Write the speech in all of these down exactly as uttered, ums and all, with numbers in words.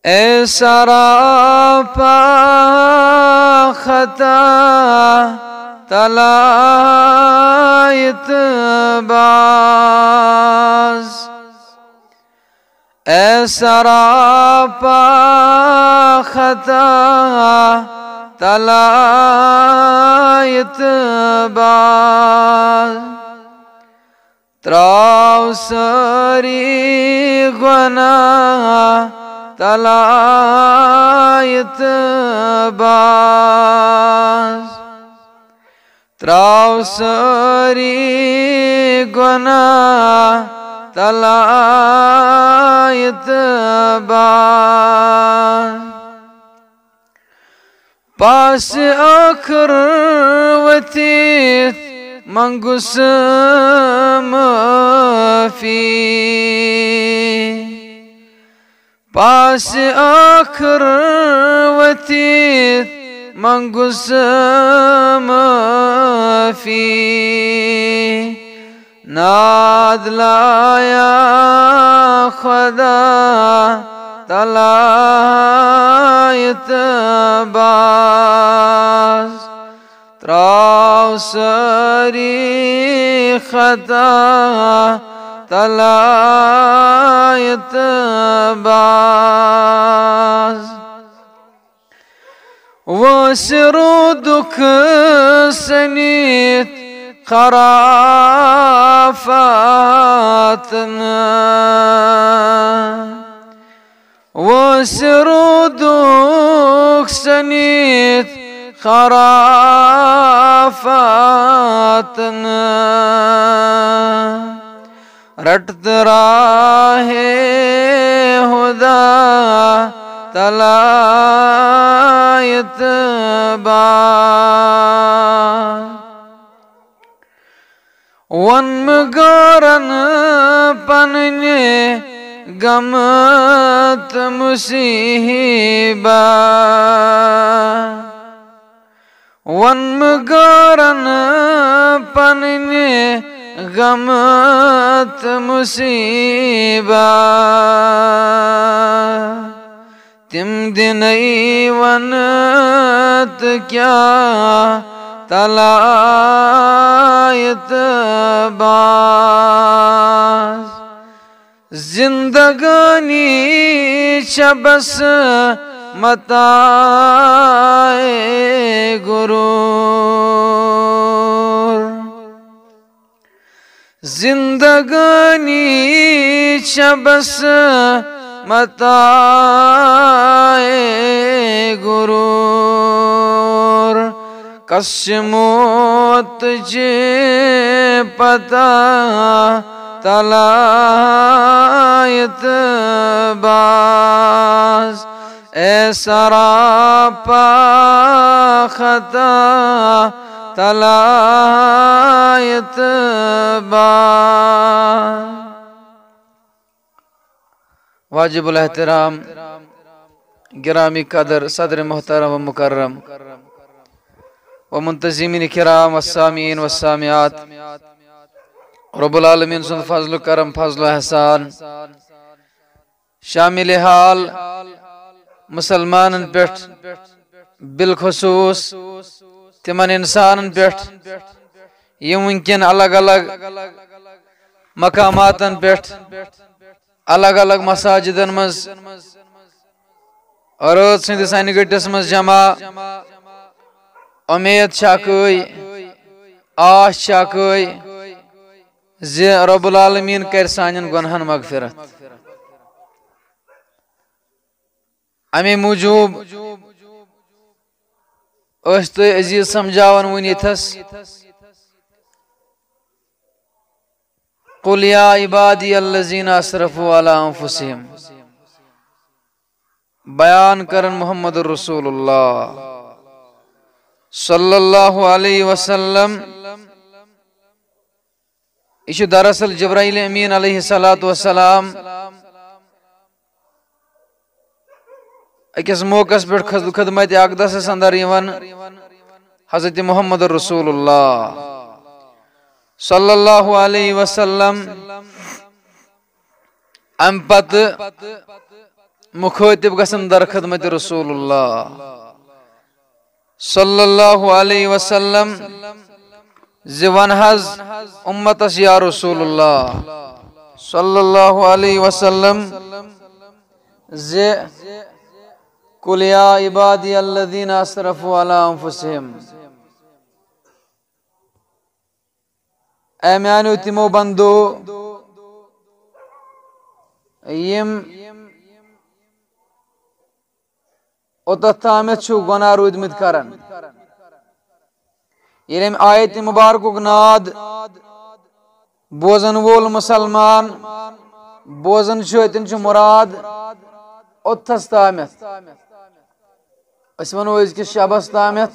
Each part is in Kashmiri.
اے سراپا خطا تلایت باز، اے سراپا خطا تلایت باز۔ تراو سٲری گۄناہ تلایت باز۔ تراو سٲری گۄناہ تلایت باز۔ پاس ٲخر ؤتھِتھ منٛگُس معٲفی۔ پاس ٲخر ؤتھِتھ منٛگُس معٲفی۔ نادلایا خدا تلایت باز۔ تراو سٲری خطا تلایت باز۔ وٲنٛسہِ روٗدُکھ سٔنِتھ خرافاتن۔ وٲنٛسہِ روٗدُکھ سٔنِتھ خرافاتن۔ رٹ تہٕ راہے ہدا تلایت باز۔ ووٚن مےٚ غٲرن پننہِ غمہٕ تہٕ مصیبت۔ ووٚن مےٚ غٲرن پننہِ غمہٕ تہٕ مصیبت۔ تِم دِنَے ونہٕ تہٕ کیٛاہ تلایت باز۔ زندگانی چھےٚ بس متاع غرور۔ زندگانی چھےٚ بس متاع غرور۔ کس چھِ موتٕچ پتہ تلایت باز۔ اے سراپا خطا تلایت باز۔ واجب الاحترام گرامی قدر صدر محترم و مکرم و منتظمین کرام و سامعین و سامعات، رب العالمین سُنٛد فضل و کرم، فضل و احسان، شامل حال مسلمانن پٮ۪ٹھ، بالخصوص تِمن انسانن پٮ۪ٹھ یِم وٕنکٮ۪ن الگ الگ مقاماتن پٮ۪ٹھ، الگ الگ مساجدن منٛز رٲژ سٕنٛدِس انہِ گٔٹِس منٛز جمع۔ اُمید چھےٚ اکٲے، آش چھےٚ اکٲے زِ رب العالمین کرِ سانٮ۪ن گۄنہن مغفرت۔ اَمے موٗجوٗب ٲسۍ تُہۍ عزیٖز سمجھاوان وٕنۍ ییٚتھس، "قل یا عبادی الذین اسرفوا علی انفسہم"، بیان کرن محمد رسول اللہ صلی اللہ علیہ وسلم۔ یہِ چھُ دراصل جبرائیل امین علیہ الصلوۃ والسلام أکِس موقعس پٮ۪ٹھ خد-، خدمت اقدسس اندر یِوان حضرت محمد رسول اللہ صلی اللہ علیہ وسلم۔ امہِ پتہٕ مُخٲطِب گژھن در خدمت رسول اللہ صلی اللہ علیہ وسلم زِ وَن حظ اُمتس یا رسول اللہ صلی اللہ علیہ وسلم زِ قل یا عبادی الذین اسرفوا علی انفسہم، اے میانیو تِمو بندو یِم اوٚتتھ تامَتھ چھِو گۄناہ روٗدمٕتۍ کران۔ ییٚلہِ اَمہِ آیتِ مُبارکُک ناد بوزن وول مُسلمان بوزان چھُ، اَتٮ۪ن چھُ مُراد اوٚتتھس تامَتھ، أسۍ وَنو أزکِس شبس تامَتھ،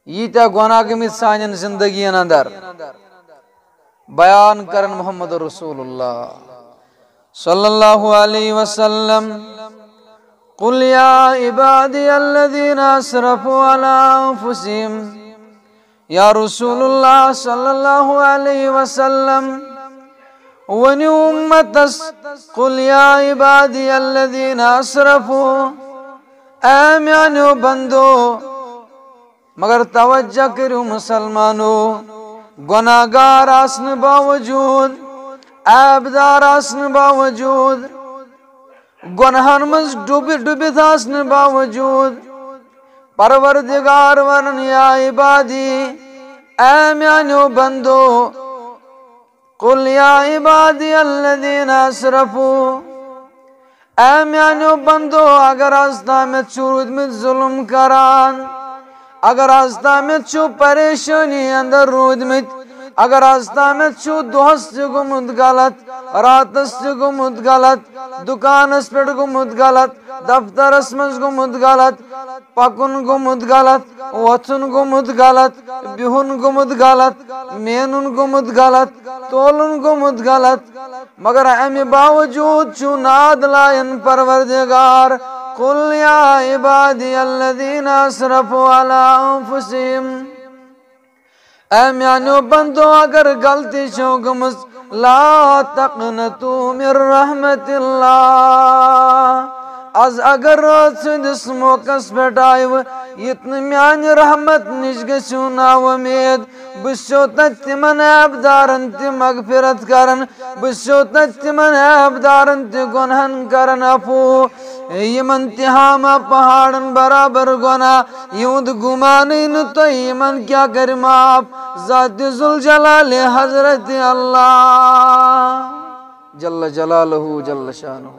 ییٖتیٛاہ گۄناہ گٔمٕتۍ سانٮ۪ن زندگین اندر، بیان کران محمد رسول اللہ صلی اللہ علیہ وسلم۔ قل یا عبادی الذین اسرفوا علی انفسہم، یا رسول اللہ صلی اللہ علیہ وسلم، ؤنِو اُمتس، قل یا عبادی الذین اسرفوا، اے میانیو بندو، مگر توجہ کٔرِو مُسلمانو، گۄناہ گار آسنہٕ باوجوٗد، عیب دار آسنہٕ باوجوٗد، گۄناہن منٛز ڈُبہِ-، ڈُبِتھ آسنہٕ باوجوٗد، پروردگار ونان، یا عبادی، اے میانیو بندو، قل یا عبادی الذین اسرفوا، اے میانیو بندو، اگر از تامَتھ چھِو روٗدمٕتۍ ظُلم کران، اگر از تامَتھ چھِو پریشٲنی اندر روٗدمٕتۍ، اگر از تامَتھ چھِو دۄہس تہِ گوٚمُت غلط، راتس تہِ گوٚمُت غلط، دُکانس پٮ۪ٹھ گوٚمُت غلط، دفترس منٛز گوٚمُت غلط، پکُن گوٚمُت غلط، وۄتھُن گوٚمُت غلط، بِہُن گوٚمُت غلط، مینُن گوٚمُت غلط، تولُن گوٚمُت غلط، مگر امہِ باوجوٗد چھُ ناد لایان پروردگار، قل یا عبادی الذین اسرفوا علی انفسہم۔ اے میانیو بندو، اگر غلطی چھو گٔمٕژ، لا تقنطوا من رحمت اللہ۔ از اگر رٲژ ہٕنٛدِس موقعس پٮ۪ٹھ آیوٕ، یِتھ نہٕ میانہِ رحمت نِش گٔژھِو نا اُمید۔ بہٕ چھُسو تتہِ تِمن عیب دارن تہِ مغفرت کران، بہٕ چھُسو تتہِ تِمن عیب دارن تہِ گۄنہن کران عفو۔ یِمن تِہامہ پہاڑن برابر گۄناہ، یِہُنٛد گُمانٕے نہٕ تۄہہِ یِمن کیٛاہ کرِ معاف۔ ذاتِ ذوالجلالِ حضرت اللہ جل جلالہ جل شانہ۔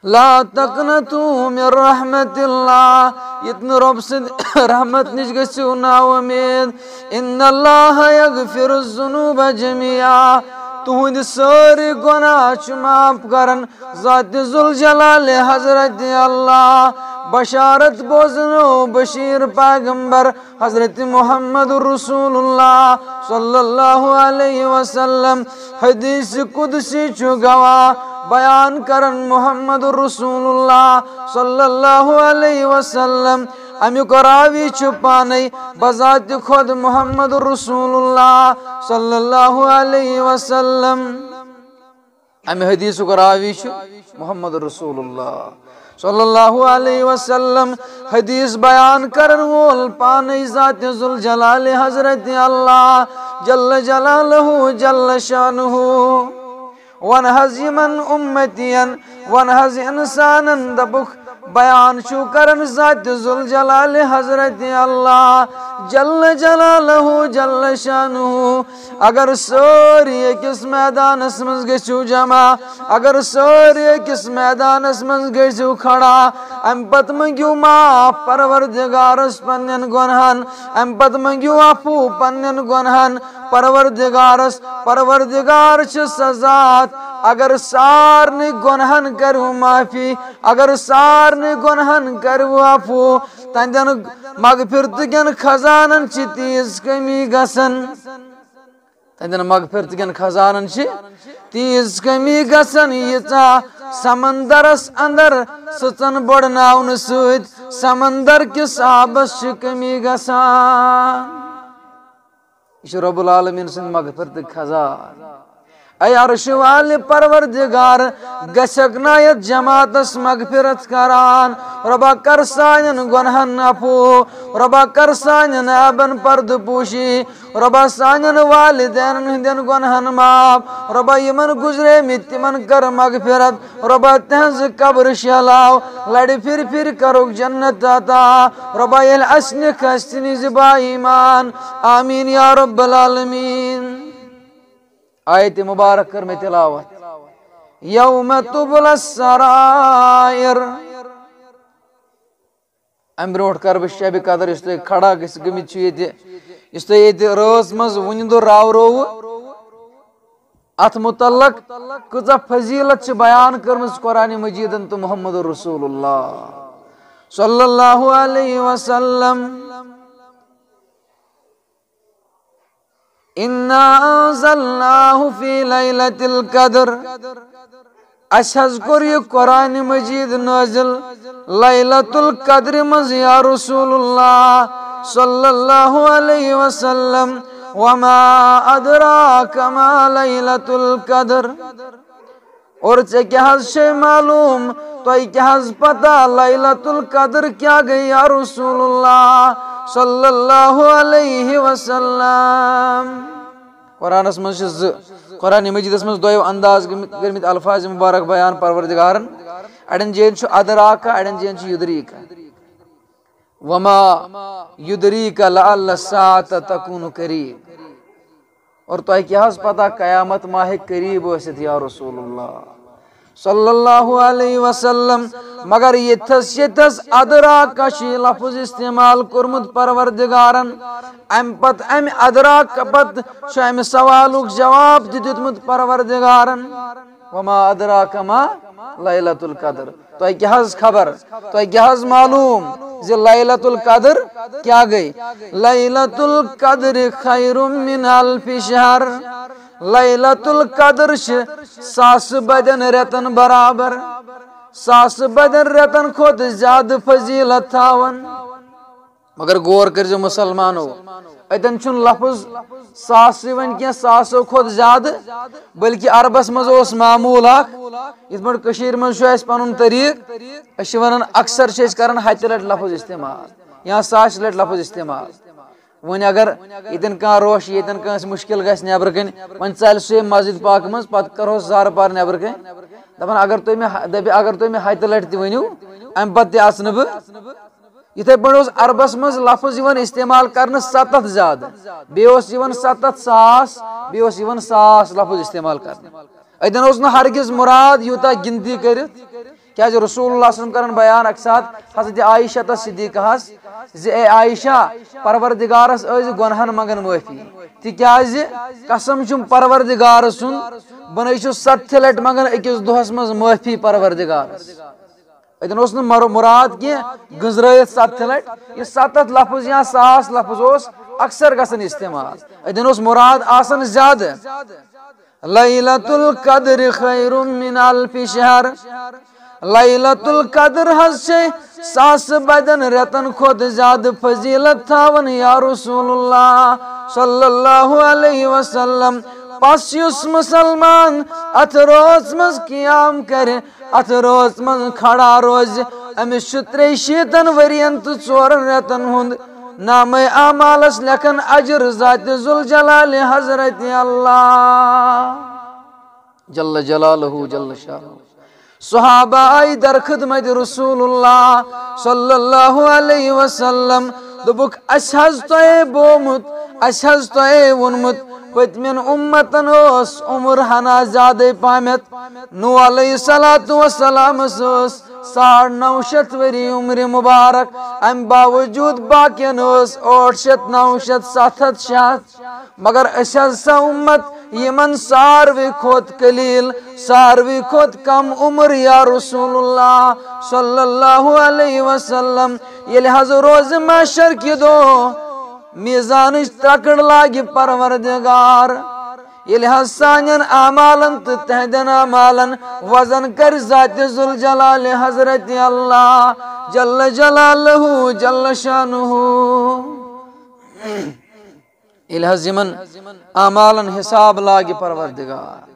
لا تقنطوا من رحمت اللہ، یِتھ نہٕ رۄب سٕنٛدِ رحمت نِش گٔژھِو نا اُمید۔ ان اللہ یغفر الذنوب جمیعا، تُہنٛدِ سٲری گۄناہ چھُ معاف کران ذاتِ ذوالجلالِ حضرت اللہ۔ بشارت بوزنو بشیر پیغمبر حضرت محمد رسول اللہ صلی اللہ علیہ وسلم۔ حدیث قدسی چھُ گواہ، بیان کران محمد رسول اللہ صلی اللہ علیہ وسلم۔ امیُک راوی چھُ پانے بذات خود محمد رسول اللہ صلی اللہ علیہ وسلم۔ امہِ حدیثُک راوی چھُ محمد رسول اللہ صلی اللہ علیہ وسلم۔ حدیث بیان کرن وول پانے ذاتِ ذوالجلالِ حضرت اللہ جل جلالہ جل شانہ۔ ون حظ یِمن اُمتین، ون حظ انسانن، دپُکھ، بیان چھُ کران ذاتِ ذوالجلالِ حضرت اللہ جل جلالہ جل شانہ۔ اگر سٲری أکِس میدانس منٛز گٔژھِو جمع، اگر سٲری أکِس میدانس منٛز گٔژھِو کھڑا، امہِ پتہٕ مٔنگِو معاف پروردگارس پننٮ۪ن گۄنہن، امہِ پتہٕ مٔنگِو عفو پننٮ۪ن گۄنہن پروردگارس۔ پروردگار چھُ سۄ ذات، اگر سارنٕے گۄنہن کرِو معافی، اگر سارنٕے گۄنہن کرِو عفو، تہنٛدٮ۪ن مغفرتہٕ کٮ۪ن خزانن چھِ تیٖژ کمی گژھان۔ تہنٛدٮ۪ن مغفرتہٕ کٮ۪ن خزانن چھِ تیٖژ کمی گژھان، ییٖژاہ سمندرس اندر سٕژن بۄڑناونہٕ سۭتۍ سمندر کِس آبس چھِ کمی گژھان۔ یہِ چھُ رب العالمین سٕنٛدِ مغفرتٕکۍ خزان۔ اے عرش والہِ پروردگار، گژھکھ نا یتھ جماعتس مغفرت کران۔ رۄبا کر سانٮ۪ن گۄنہن عفو، رۄبا کر سانٮ۪ن عیبن پردٕ پوشی، رۄبا سانٮ۪ن والدینن ہٕنٛدٮ۪ن گۄنہن معاف، رۄبا یِمن گُزریمٕتۍ تِمن کر مغفرت، رۄبا تہنٛز قبر شیلاو، لڑِ پھِرِ پھِرِ کرُکھ جنت عطا، رۄبا ییٚلہِ اسہِ نِکھ اسہِ تہِ نِزِ با ایمان، آمین یا رب العالمین۔ آیت مبارک کٔر مےٚ تلاوت۔ یوم تبل السرائر۔ امہِ برونٛٹھ کرٕ بہٕ شبِ قدر، یُس تُہۍ کھڑا گٔژھِتھ گٔمٕتۍ چھِو ییٚتہِ، یُس تُہۍ ییٚتہِ رٲژ منٛز وُنہِ دۄہ راورووٕ، اتھ متعلق کۭژاہ فضیلت چھِ بیان کٔرمٕژ قرآن مجیدن تہٕ محمد رسول اللہ صلی اللہ علیہ وسلم۔ انا انزلناہ فی لیلۃ القدر۔ اسہِ حظ کوٚر یہِ قرآن مجید نٲزِل لیلۃ القدر منٛز یا رسول اللہ صلی اللہ علیہ وسلم۔ وما ادراک ما لیلۃ القدر۔ اور ژےٚ کیٛاہ حظ چھے معلوم، تۄہہِ کیٛاہ حظ پتہ لیلۃ القدر کیٛاہ گٔے یا رسول اللہ صلی اللہ علیہ وسلم؟ قرآنس منٛز چھِ زٕ، قرآن مجیدس منٛز دۄیو انداز گٔمٕتۍ، کٔرمٕتۍ الفاظ مبارک بیان پروردگارن۔ اڑٮ۪ن جاین چھُ ادراک، اڑٮ۪ن جاین چھُ یدریک۔ وما یدریک لعل الساعة تکون قریب۔ اور تۄہہِ کیٛاہ حظ پتہ قیامت ما ہیٚکہِ قریب ٲسِتھ یا رسول اللہ صلی اللہ علیہ وسلم؟ مگر ییٚتھس ییٚتھس ادراک چھُ یہِ لفظ استعمال کوٚرمُت پروردگارن، امہِ پتہٕ امہِ ادراک پتہٕ چھُ امہِ سوالُک جواب تہِ دیُتمُت پروردگارن۔ وما ادراک ما لیلۃ القدر۔ تۄہہِ کیٛاہ حظ خبر؟ تۄہہِ کیٛاہ حظ معلوم زِ لیلۃ القدر کیٛاہ گٔے؟ لیلۃ القدر خیر من الف شہر۔ لیلۃ القدر چھِ ساسہٕ بدٮ۪ن رٮ۪تن برابر، ساسہٕ بدٮ۪ن رٮ۪تن کھۄتہٕ زیادٕ فضیلت تھاوان۔ مگر غور کٔرزیو مسلمانو، اتٮ۪ن چھُنہٕ لفظ ساس یِوان کینٛہہ، ساسو کھۄتہٕ زیادٕ، بلکہِ عربس منٛز اوس معموٗل اکھ، یِتھ پٲٹھۍ کٔشیٖرِ منٛز چھُ اَسہِ پنُن طریٖقہٕ، أسۍ چھِ ونان اکثر چھِ أسۍ کران ہتہِ لٹہِ لفظ استعمال یا ساسہِ لٹہِ لفظ استعمال۔ وۄنۍ اگر ییٚتٮ۪ن کانٛہہ روش، ییٚتٮ۪ن کٲنٛسہِ مُشکِل گژھِ نٮ۪برٕ کنہِ، وۄنۍ ژلہِ سُہ ییٚمہِ مسجد پاکہٕ منٛز، پتہٕ کرہوس زارٕ پار نٮ۪برٕ کنہِ، دپان اگر تُہۍ مےٚ، دپہِ اگر تُہۍ مےٚ ہتہِ لٹہِ تہِ ؤنِو، امہِ پتہٕ تہِ اژٕ نہٕ بہٕ۔ یِتھے پٲٹھۍ اوس عربس منٛز لفظ یِوان استعمال کرنہٕ ستتھ زیادٕ، بیٚیہِ اوس یِوان ستتھ ساس، بیٚیہِ اوس یِوان ساس لفظ استعمال کرنہٕ۔ اتٮ۪ن اوس نہٕ ہرگز مراد یوٗتاہ گنتی کٔرِتھ، کیازِ رسول اللہ صلی اللہ علیہ وسلم کران بیان اکہِ ساتہٕ حضرت عائشہ تس صدیقہ ہس زِ اے عائشہ، پروردگارس ٲسۍ گۄنہن منگان معٲفی، تِکیازِ قسم چھُم پروردگار سُنٛد، بہٕ نے چھُس ستتھِ لٹہِ منگان أکِس دۄہس منٛز معٲفی پروردگارس۔ اتٮ۪ن اوس نہٕ مر-، مراد کینٛہہ گٔنزرٲیِتھ ستتھِ لٹہِ، یہِ ستتھ لفظ یا ساس لفظ اوس اکثر گژھان استعمال۔ اتٮ۪ن اوس مراد آسان زیادٕ۔ لیلۃ القدر خیر من الف شہر۔ لیلۃ القدر حظ چھے ساسہٕ بدٮ۪ن رٮ۪تن کھۄتہٕ زیادٕ فضیلت تھاوان یا رسول اللہ صلی اللہ علیہ وسلم۔ پس یُس مسلمان اتھ رٲژ منٛز قیام کرِ، اتھ رٲژ منٛز کھڑا روزِ، أمِس چھُ ترٛیٚیہِ شیٖتن ؤرین تہٕ ژورن رٮ۪تن ہُنٛد نامے اعمالس لیکھن اجر ذات ذوالجلال حضرت اللہ جل جلالہ جل شانہ۔ صحابہ آیہِ در خدمت رسول اللہ صلی اللہ علیہ وسلم، دوٚپُکھ، اسہِ حظ تۄہے بومُت، اسہِ حظ تۄہے ووٚنمُت، پٔتمٮ۪ن اُمتن اوس عمر ہنا زیادے پہمتھ۔ نوح علیہ الصلوۃ والسلامس ٲس ساڑ نو شیٚتھ ؤری عمر مبارک، امہِ باوجود باقین ٲس ٲٹھ شیٚتھ، نو شیٚتھ، ستھ ہتھ، شےٚ ہتھ۔ مگر أسۍ حظ سا اُمت یِمن ساروٕے کھۄتہٕ قلیل، ساروٕے کھۄتہٕ کم عمر یا رسول اللہ صلی اللہ علیہ وسلم۔ ییٚلہِ حظ روزِ محشر کہِ دۄہ میزانٕچ ترکڑ لاگہِ پروردگار، ییٚلہِ حظ سانٮ۪ن اعمالن تہٕ تہنٛدٮ۪ن اعمالن وزن کرِ ذات ذوالجلال حضرت اللہ جل جلالہ جل شانہ، ییٚلہِ حظ یِمن اعمالن حساب لاگہِ پروردگار۔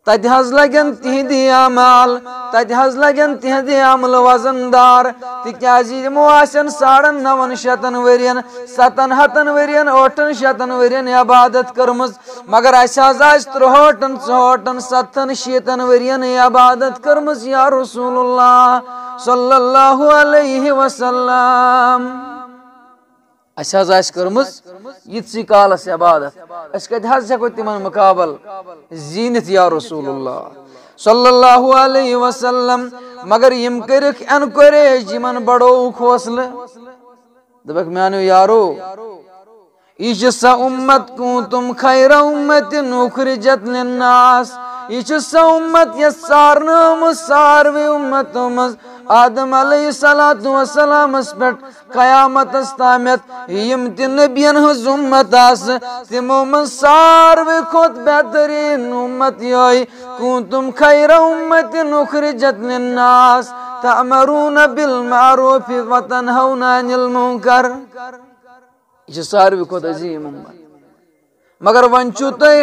تتہِ حظ لگن تِہنٛدِ اعمال، تتہِ حظ لگن تِہنٛدِ عملہٕ وزن دار، تِکیازِ یِمو آسن ساڑن نون شتن ؤرین، ستن ہتن ؤرین، ٲٹھن شتن ؤرین عبادت کٔرمٕژ، مگر اسہِ حظ آسہِ ترٛہٲٹھن، ژُہٲٹھن، ستتھن، شیٖتن ؤرین عبادت کٔرمٕژ، یا رسول اللہ صلی اللہ علیہ وسلم۔ اسہِ حظ آسہِ کٔرمٕژ یِتسٕے کالس عبادت، أسۍ کتہِ حظ ہٮ۪کو تِمن مُقابل زیٖنِتھ، یا رسول اللہ صلی اللہ علیہ وسلم؟ مگر یِم کٔرِکھ encourage، یِمن بڑووُکھ حوصلہٕ، دوٚپکھ، میانیو یارو، یہِ چھِ سۄ اُمت، كنتم خير أمة أخرجت للناس۔ یہِ چھِ سۄ اُمت، یۄس ژارنہٕ آمٕژ ساروٕے اُمتو منٛز آدم علیہ الصلوۃ والسلامس پٮ۪ٹھ قیامتس تامتھ۔ یِم تہِ نبین ہٕنٛز اُمت آسہٕ، تِمو منٛز ساروٕے کھۄتہٕ بہتریٖن اُمت یِہوٚے، كنتم خير أمة أخرجت للناس تأمرون بالمعروف وتنهون عن المنكر۔ یہِ چھِ ساروٕے کھۄتہٕ عظیٖم اُمت۔ مگر وۄنۍ چھُو تۄہہِ،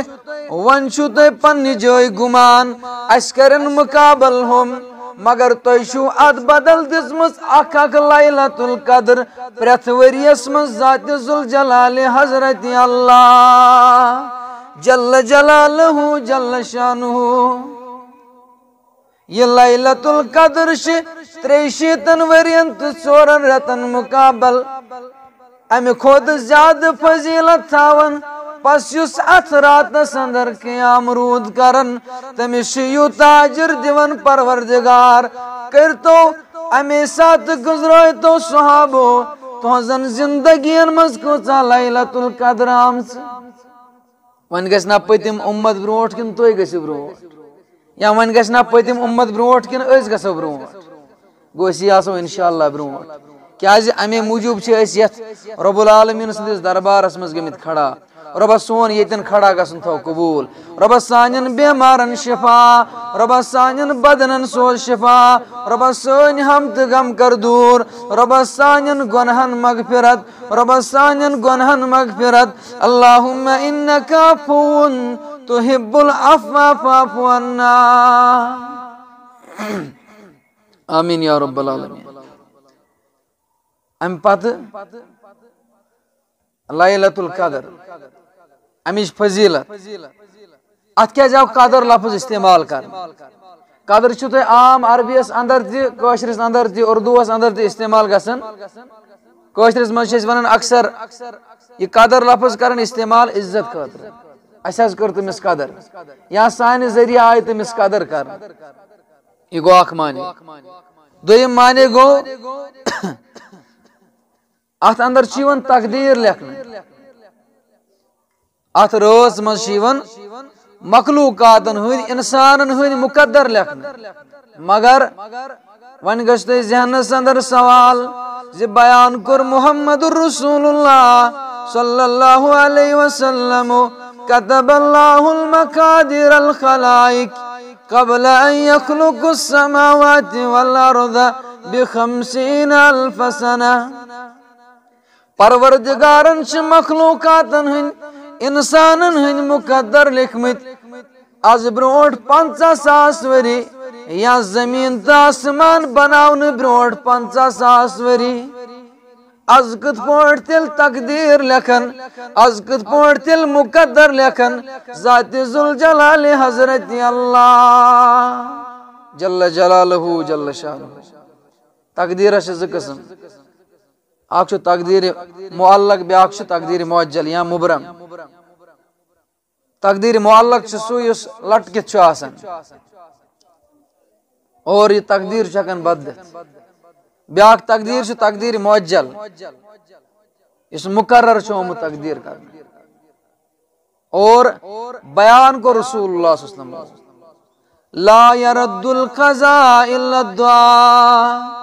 وۄنۍ چھُو تۄہہِ پننہِ جایہِ گُمان، اَسہِ کَرن مُقابل ہُم، مگر تۄہہِ چھُو اَتھ بدل دِژمٕژ اَکھ اَکھ لیلۃ القدر پرٛٮ۪تھ ؤریَس منٛز ذاتِ ذوالجلالِ حضرت اللہ جل جلالہ جل شانہ۔ یہِ لیلۃ القدر چھِ ترٛیٚیہِ شیٖتن ؤرین تہٕ ژورن رٮ۪تن مُقابل اَمہِ کھۄتہٕ زیادٕ فضیلت تھاوان۔ پس یُس اَتھ راتس اندر قیام روٗد کران، تٔمِس چھُ یوٗتاہ اجر دِوان پروردگار۔ کٔرۍتو اَمے ساتہٕ گُزرٲیتو صحابو تُہنٛزن زندگین منٛز کۭژاہ لیلۃ القدر آمژٕ۔ وۄنۍ گژھِ نا پٔتِم اُمت برونٛٹھ کِنہٕ تُہۍ گٔژھِو برونٛٹھ؟ یا وۄنۍ گژھِ نا پٔتِم اُمت برونٛٹھ کِنہٕ أسۍ گژھو برونٛٹھ؟ گوٚو أسی آسو انشاءاللہ برونٛٹھ۔ کیازِ اَمے موٗجوٗب چھِ أسۍ یَتھ رب العالمین سٕنٛدِس دربارس منٛز گٔمٕتۍ کھڑا۔ رۄبہ سون ییٚتٮ۪ن کھڑا گژھُن تھاو قبوٗل۔ رۄبہ سانٮ۪ن بیمارن شفا۔ رۄبہ سانٮ۪ن بدنن سوز شفا۔ رۄبہ سٲنۍ ہم تہٕ غم کر دوٗر۔ رۄبہ سانٮ۪ن گۄنہن مغفرت۔ رۄبہ سانٮ۪ن گۄنہن مغفرت۔ اللہم انک عفو تحب العفو فاعف عنا۔ آمین یا رب العالمین۔ امہِ پتہٕ لیلۃ القدر، امِچ فضیلت۔ اتھ کیازِ آو قدر لفظ استعمال کرنہٕ؟ قدر چھُ تۄہہِ عام عربی یس اندر تہِ، کٲشرِس اندر تہِ، اردوس اندر تہِ استعمال گژھان۔ کٲشرِس منٛز چھِ أسۍ ونان اکثر یہِ قدر لفظ کران استعمال عزت خٲطرٕ۔ اسہِ حظ کٔر تٔمِس قدر، یا سانہِ ذٔریعہٕ آیہِ تٔمِس قدر کرنہٕ۔ یہِ گوٚو اکھ معنی۔ دوٚیِم معنی گوٚو، اتھ اندر چھُ یِوان تقدیر لیکھنہٕ۔ اتھ رٲژ منٛز چھُ یِوان مخلوقاتن ہٕنٛدۍ، انسانن ہٕنٛدۍ مقدر لیکھنہٕ۔ مگر وۄنۍ گژھِ تۄہہِ ذہنس اندر سوال زِ بیان کوٚر محمد رسول اللہ صلی اللہ علیہ وسلم، كتب الله المقادير الخلائق قبل أن يخلق السماوات والأرض بخمسين ألف سنة۔ پروردگارن چھِ مخلوقاتن ہٕنٛدۍ، انسانن ہٕنٛدۍ مقدر لیکھمٕتۍ از برونٛٹھ پنژاہ ساس ؤری، یا زمین تہٕ آسمان بناونہٕ برونٛٹھ پنژاہ ساس ؤری۔ از کِتھ پٲٹھۍ تیٚلہِ تقدیر لیکھن، از کِتھ پٲٹھۍ تیٚلہِ مقدر لیکھن ذاتِ ذوالجلالِ حضرت اللہ جل جلالہ جل شانہ؟ تقدیرس چھِ زٕ قٕسم، اکھ چھُ تقدیر معلق، بیاکھ چھُ تقدیر معجل یا مبرم۔ تقدیر معلق چھُ سُہ یُس لٹکِتھ چھُ آسان اور یہِ تقدیر چھُ ہٮ۪کان بدلِتھ۔ بیاکھ تقدیر چھُ تقدیر معجل، یُس مقرر چھُ آمُت تقدیر کرنہٕ۔ اور بیان کوٚر رسول اللہ صلی اللہ علیہ وسلم، لا يرد القضاء الا الدعاء۔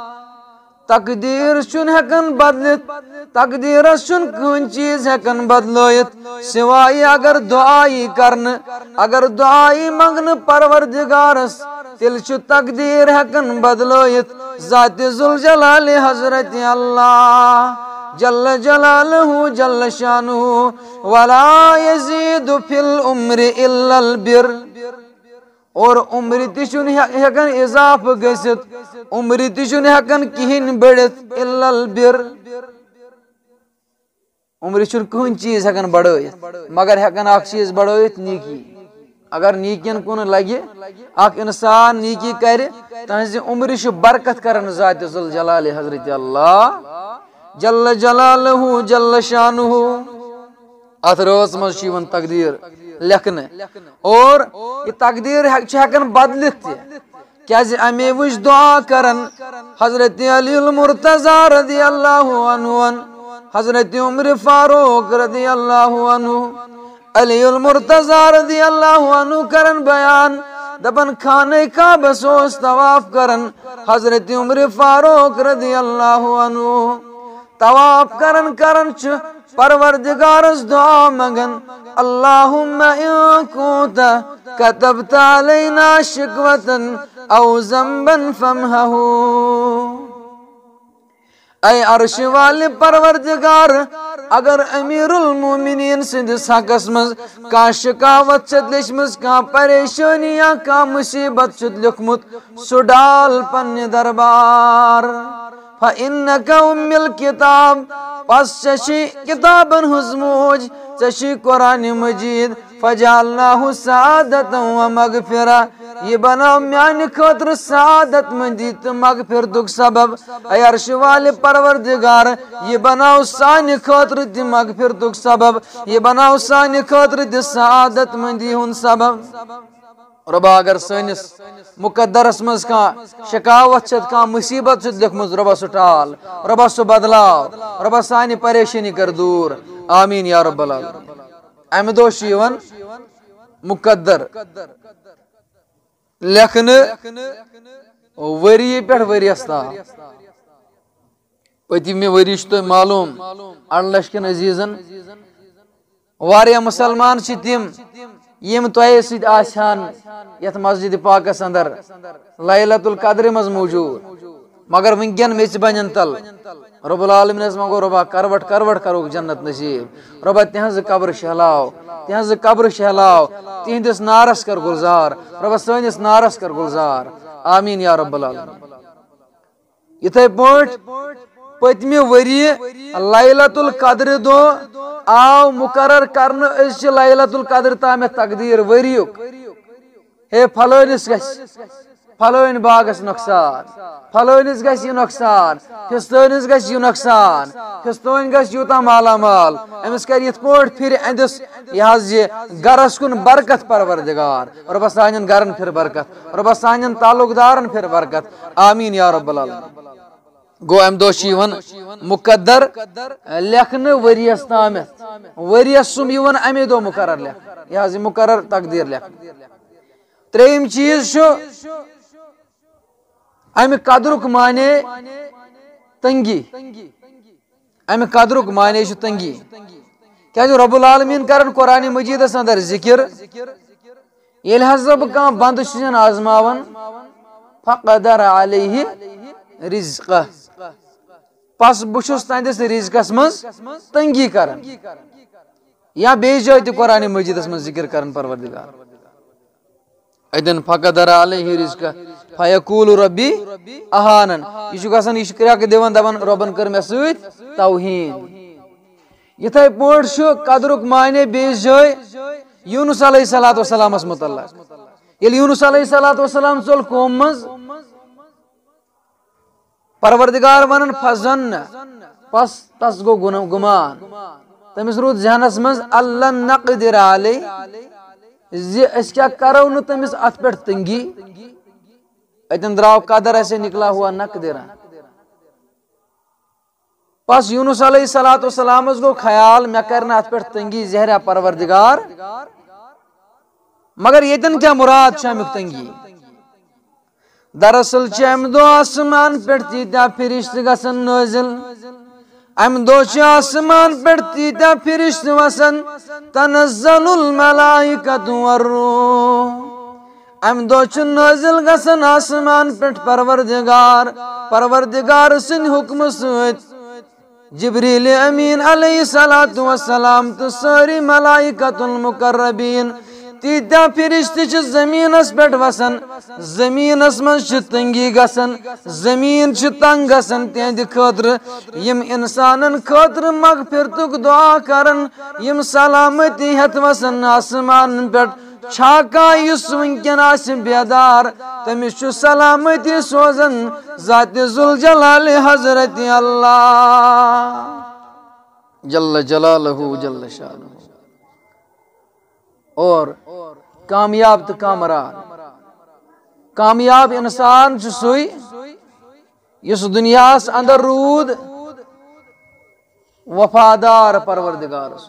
تقدیر چھُنہٕ ہٮ۪کان بدلِتھ، تقدیرس چھُنہٕ کٕہٕنۍ چیٖز ہٮ۪کان بدلٲیِتھ، سوائے اگر دعا یی کرنہٕ، اگر دعا یی منگنہٕ پروردگارس، تیٚلہِ چھُ تقدیر ہٮ۪کان بدلٲیِتھ ذاتِ ذوالجلالِ حضرت اللہ جل جلالہ جل شانہ۔ ولا يزيد في العمر الا البر۔ اور عمرِ تہِ چھُنہٕ ہیٚکان اضافہٕ گٔژھِتھ، عمرِ تہِ چھُنہٕ ہیٚکان کِہیٖنۍ بٔڑِتھ، الا البر۔ عمرِ چھُنہٕ کٕہٕنۍ چیٖز ہیٚکان بڑٲیِتھ، مگر ہیٚکان اکھ چیٖز بڑٲیِتھ، نیکی۔ اگر نیکین کُن لگہِ اکھ انسان، نیکی کرِ، تہنٛزِ عمرِ چھُ برکت کران ذات ذوالجلال حضرت اللہ جل جلالہ جل شانہ۔ اتھ رٲژ منٛز چھُ یِوان تقدیٖر لیکھنہٕ، اور یہِ تقدیٖر ہیٚک-، چھِ ہیٚکان بدلِتھ تہِ۔ کیازِ اَمے وٕچھ دُعا کران حضرت علی المرتضی رضی اللہ عنہ، حضرت عمر فاروق رضی اللہ عنہ، علی المرتضی رضی اللہ عنہ کران بیان، دپان، خانہ کعبس اوس طواف کران حضرت عمر فاروق رضی اللہ عنہ۔ طواف کران کران چھُ پروردگارس دعا منگان، اللہم ان کنت کتبت علینا شکوة او ذنبا فامحه۔ اے عرش والہِ پروردگار، اگر امیر المومنین سٕنٛدِس حقس منٛز کانٛہہ شکاوت چھِ لیچھمٕژ، کانٛہہ پریشٲنی یا کانٛہہ مصیبت چھُ لیوٚکھمُت، سُہ ڈال پننہِ دربار۔ فإنک أم الکتاب، پس ژےٚ چھے کتابن ہٕنٛز موج، ژےٚ چھے قرآن مجید، فجعلناه سعادة و مغفرة، یہِ بناو میانہِ خٲطرٕ سعادت مندی تہٕ مغفرتُک سبب۔ اے عرش والہِ پروردگار، یہِ بناو سانہِ خٲطرٕ تہِ مغفرتُک سبب، یہِ بناو سانہِ خٲطرٕ تہِ سعادت مندی ہُنٛد سبب۔ رۄبا، اگر سٲنِس مقدرس منٛز کانٛہہ شکاوت چھِ، کانٛہہ مصیبت چھِ لیکھمٕژ، رۄبا سُہ ٹال، رۄبا سُہ بدلاو، رۄبا سانہِ پریشٲنی کر دوٗر۔ آمین یا رب العالمین۔ امہِ دۄہ چھُ یِوان مقدر لیکھنہٕ ؤری پٮ۪ٹھ ؤریَس تام۔ پٔتمہِ ؤری چھُ تۄہہِ معلوم، اَڑٕ لَچھ کٮ۪ن عزیٖزَن واریاہ مُسلمان چھِ تِم، یِم تۄہے سۭتۍ آسہِ ہن یَتھ مسجد پاکَس اندر لیلۃ القدرِ منٛز موجود۔ مگر وٕنکٮ۪ن میٚژِ بَنٮ۪ن تل۔ رب العالمینس منٛگو، رۄبا، کروٹ کروٹ کروکھ جنت نصیب۔ رۄبا، تِہنٛزٕ قبرٕ شہلاو، تِہنٛزٕ قبرٕ شہلاو، تِہنٛدِس نارس کر گُلزار۔ رۄبا، سٲنِس نارس کر گُلزار۔ آمین یا رب العالمین۔ یِتھے پٲٹھۍ پٔتمہِ ؤریہِ لیلۃ القدرِ دۄہ آو مُقرر کرنہٕ، أزۍ چھِ لیلۃ القدرِ تامَتھ تقدیٖر ؤریُک۔ ہے، فلٲنِس گژھِ فلٲنۍ باغس نۄقصان، فلٲنِس گژھِ یہِ نۄقصان، فِستٲنِس گژھِ یہِ نۄقصان، فِستٲنۍ گژھِ یوٗتاہ مالا مال، أمِس کرِ یِتھ پٲٹھۍ پھِرِ أہنٛدِس یہِ حظ یہِ گرس کُن برکت پروردگار۔ رۄبا سانٮ۪ن گرن پھِر برکت، رۄبا سانٮ۪ن تعلق دارن پھِر برکت۔ آمین یا رب العالمین۔ گوٚو، امہِ دۄہ چھُ یِوان مُقدر لیکھنہٕ ؤریَس تامَتھ، ؤریَس سُم یِوان امے دۄہ مُقرر لیکھنہٕ، یہِ حظ یہِ مُقرر تقدیٖر لیکھنہٕ۔ ترٛیٚیِم چیٖز چھُ، امہِ قدرُک معنی تنگی۔ امہِ قدرُک معنی چھُ تنگی۔ کیازِ رب العالمین کرن قرآن مجیدس اندر ذکر، ییٚلہِ ہسا بہٕ کانٛہہ بندٕ چھُسن آزماوان، فقدر علیہ رزقہ، پس بہٕ چھُس تہنٛدِس رزقس منٛز تنگی کران۔ یا بیٚیہِ جایہِ تہِ قرآن مجیدس منٛز ذکر کران پروردگار۔ اتٮ۪ن فقدر علیہ رزقہ فیقول ربی اہانن۔ یہِ چھُ گژھان، یہِ چھُ کرٛٮ۪کھ دِوان، دپان، رۄبن کٔر مےٚ سۭتۍ توہین۔ یِتھے پٲٹھۍ چھُ قدرُک معنی بیٚیِس جایہِ یونس علیہ الصلوۃ والسلامس متعلق۔ ییٚلہِ یونس علیہ الصلوۃ والسلام ژوٚل قوم منٛز، پروردگار ونان، فظن، پس تس گوٚو گُن-، گُمان۔ تٔمِس روٗد ذہنس منٛز، الن نقدر علیہ، زِ أسۍ کیٛاہ کرو نہٕ تٔمِس اتھ پٮ۪ٹھ تنگی۔ اتٮ۪ن درٛاو قدر، ایسے نکلا ہوا نقدرا۔ پس یونس علیہ الصلوۃ والسلامس گوٚو خیال، مےٚ کرِ نہٕ اتھ پٮ۪ٹھ تنگی زہریا پروردگار۔ مگر ییٚتٮ۪ن کیٛاہ مراد چھُ امیُک تنگی؟ دراصل چھِ امہِ دۄہ آسمان پٮ۪ٹھ تیٖتیٛاہ فرشتہٕ گژھان نٲزِل۔ امہِ دۄہ چھِ آسمان پٮ۪ٹھ تیٖتیٛاہ فرشتہٕ وسان، تنزل الملائکۃ والروح۔ امہِ دۄہ چھُ نٲزِل گژھان آسمان پٮ۪ٹھ پروردگار، پروردگار سٕنٛدِ حُکمہٕ سۭتۍ۔ جبریل امین علیہ الصلوۃ والسلام تہٕ سٲری ملائکۃ المقربین، تیٖتیٛاہ فرشتہٕ چھِ زٔمیٖنَس پٮ۪ٹھ وَسان، زٔمیٖنَس منٛز چھِ تنٛگی گژھان، زٔمیٖن چھِ تنٛگ گژھان تِہنٛدِ خٲطرٕ، یِم اِنسانَن خٲطرٕ مغفرتُک دُعا کران، یِم سلامتی ہٮ۪تھ وَسان آسمانَن پٮ۪ٹھ۔ چھا کانٛہہ یُس وٕنکٮ۪ن آسہِ بیدار، تٔمِس چھُ سلامتی سوزان ذاتِ ذوالجلال حضرت اللہ جل جلالہ جل شانہ۔ اور کامیاب تہٕ کامران، کامیاب انسان چھُ سُے یُس دُنیاہَس اندر روٗد وفادار پروردگارس،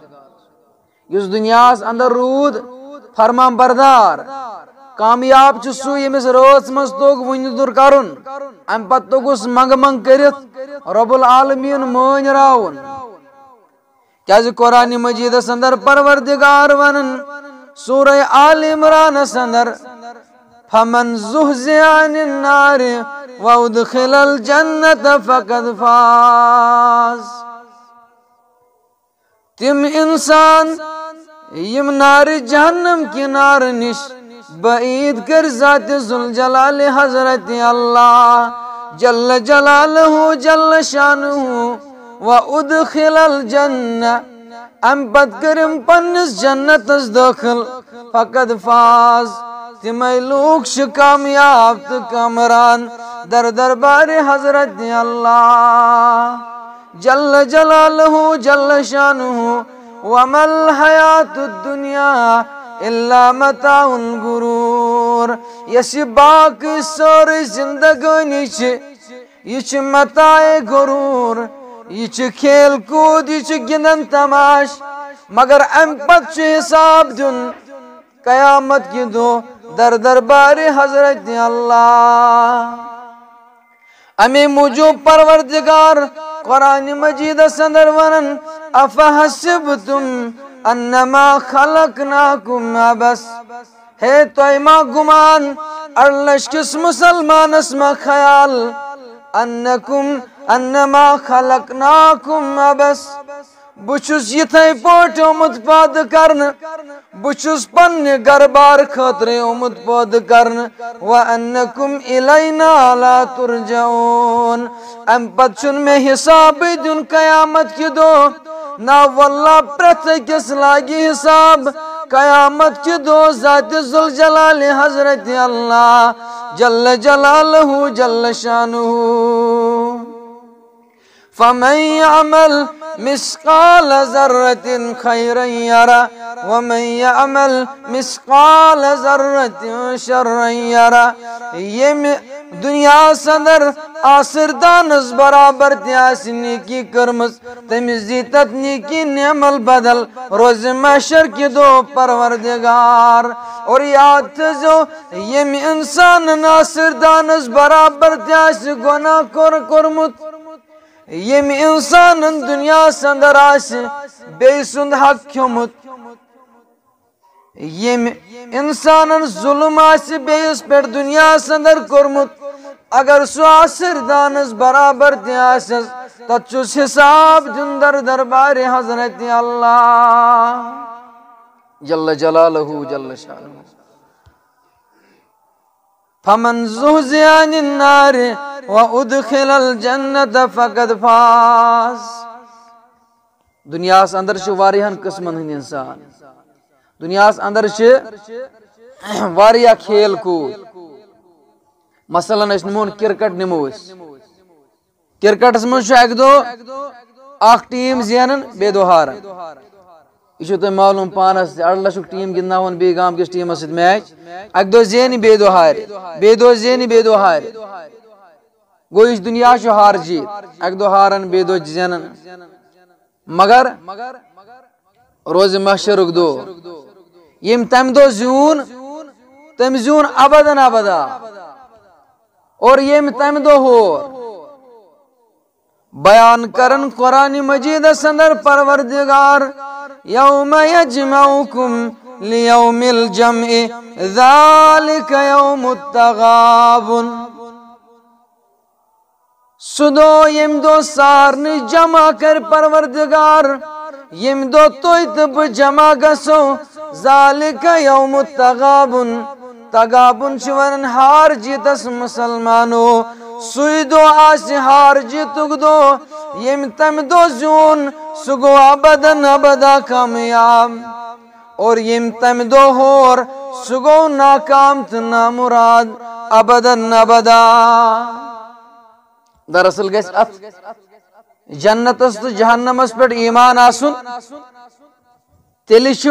یُس دُنیاہَس اندر روٗد فرمان بردار۔ کامیاب چھُ سُے ییٚمِس رٲژ منٛز توٚگ وُنہِ دوٚر کرُن، امہِ پتہٕ توٚگُس منٛگہٕ منٛگ کٔرِتھ رب العالمین مٲنۍ راوُن۔ کیازِ قرآن مجیدس اندر پروردگار ونان، سورہ آل عمرانس اندر، فمن زحزح عن النار وادخل الجنة فقد فاز۔ تِم انسان یِم نارِ جہنم کہِ نارٕ نِش بعید کٔرۍ ذاتِ ذوالجلال حضرت اللہ جل جلالہ جل شانہ، و ادخل الجنہ، امہِ پتہٕ کٔرِم پننِس جنتس دٲخل، فقد فاز، تِمے لوٗکھ چھِ کامیاب تہٕ کامران در دربارِ حضرت اللہ جل جلالہ جل شانہ، وما الحیات الدنیا الا متاع الغرور۔ یۄس یہِ باقٕے سٲرٕے زندگٲنی چھِ، یہِ چھِ متاع غرور، یہِ چھِ کھیل کوٗد، یہِ چھِ گِنٛدن تماش، مگر امہِ پتہٕ چھُ حساب دیُن قیامت کہِ دۄہ در دربارِ حضرت اللہ۔ امی موجوب پروردگار قرآن مجیدس اندر ونان، افحسبتم انما خلقناکم عبث، ہے تۄہہِ ما گُمان، اڑلش کِس مسلمانس ما خیال، انکم انما خلقناکم عبث، بہٕ چھُس یِتھے پٲٹھۍ آمُت پٲدٕ کرنہٕ، بہٕ چھُس پننہِ گرٕ بار خٲطرٕ آمُت پٲدٕ کرنہٕ، وانکم الینا لا ترجعون۔ امہِ پتہٕ چھُنہٕ مےٚ حسابٕے دیُن قیامت کہِ دۄہ۔ نہ واللہ، پرٛٮ۪تھ أکِس لاگہِ حساب قیامت کہِ دۄہ ذاتِ ذوالجلال حضرت اللہ جل جلالہ جل شانہ۔ فمن يعمل مثقال ذرة خيرا يره ومن يعمل مثقال ذرة شرا يره۔ ییٚمہِ دُنیاہَس اندر آسٕر دانَس برابر تہِ آسہِ نیکی کٔرمٕژ، تٔمِس دی تَتھ نیکی نعمل بدل روزِ محشر کہِ دۄہ پروردگار۔ اور یاد تھٲیزیو، ییٚمہِ اِنسانَن آسٕر دانَس برابر تہِ آسہِ گۄناہ کوٚر-، کوٚرمُت، ییٚمہِ اِنسانَن دُنیاہَس اندر آسہِ بیٚیہِ سُنٛد حق کھیوٚمُت، ییٚمہِ اِنسانَن ظُلُم آسہِ بیٚیِس پٮ۪ٹھ دُنیاہَس اندر کوٚرمُت، اگر سُہ آسٕر دانَس برابر تہِ آسٮ۪س، تَتھ چھُس حساب دیُن در دربارِ حضرت اللہ جل جلالہ جل شانہ۔ فمن زحزح عن النار وادخل الجنة فقد فاز۔ دُنیاہَس اندر چھِ واریاہَن قٕسمَن ہٕنٛدۍ اِنسان۔ دُنیاہَس اندر چھِ واریاہ کھیل کوٗد۔ مثلاً، أسۍ نِمون کرکٹ، نِمو أسۍ۔ کرکٹس منٛز چھُ اکہِ دۄہ اکھ ٹیٖم زینان، بیٚیہِ دۄہ ہاران۔ یہِ چھُ تۄہہِ معلوٗم پانس تہِ، اڑٕ لچھُک ٹیٖم گِنٛدناوان بیٚیہِ گامہٕ کِس ٹیٖمس سۭتۍ میچ، اکہِ دۄہ زینہِ، بیٚیہِ دۄہ ہارِ، بیٚیہِ دۄہ زینہِ، بیٚیہِ دۄہ ہارِ۔ گوٚو، یہِ چھُ دُنیا چھُ ہار جیٖت، اکہِ دۄہ ہاران، بیٚیہِ دۄہ زینان۔ مگر روزِ محشرُک دۄہ، ییٚمۍ تَمہِ دۄہ زیوٗن، تٔمۍ زیوٗن ابدن ابدا۔ اور ییٚمۍ تَمہِ دۄہ ہور، بیان کرن قرآن مجیدس اندر پروردگار، یوم یجمعکم لیوم الجمع، ذالک یوم التغابن۔ سُہ دۄہ، ییٚمہِ دۄہ سارنٕے جمع کرِ پروردگار، ییٚمہِ دۄہ تُہۍ تہٕ بہٕ جمع گژھو، ذالک یوم التغابن۔ تغابن چھِ ونان ہار جیتس مسلمانو۔ سُے دۄہ آسہِ ہار جیتُک دۄہ، ییٚمۍ تمہِ دۄہ زیوٗن، سُہ گوٚو ابدن ابدا کامیاب۔ اور ییٚمۍ تمہِ دۄہ ہور، سُہ گوٚو ناکام تہٕ نامراد ابدن ابدا۔ دراصل گژھِ اتھ جنتس تہٕ جہنمس پٮ۪ٹھ ایمان آسُن، تیٚلہِ چھُ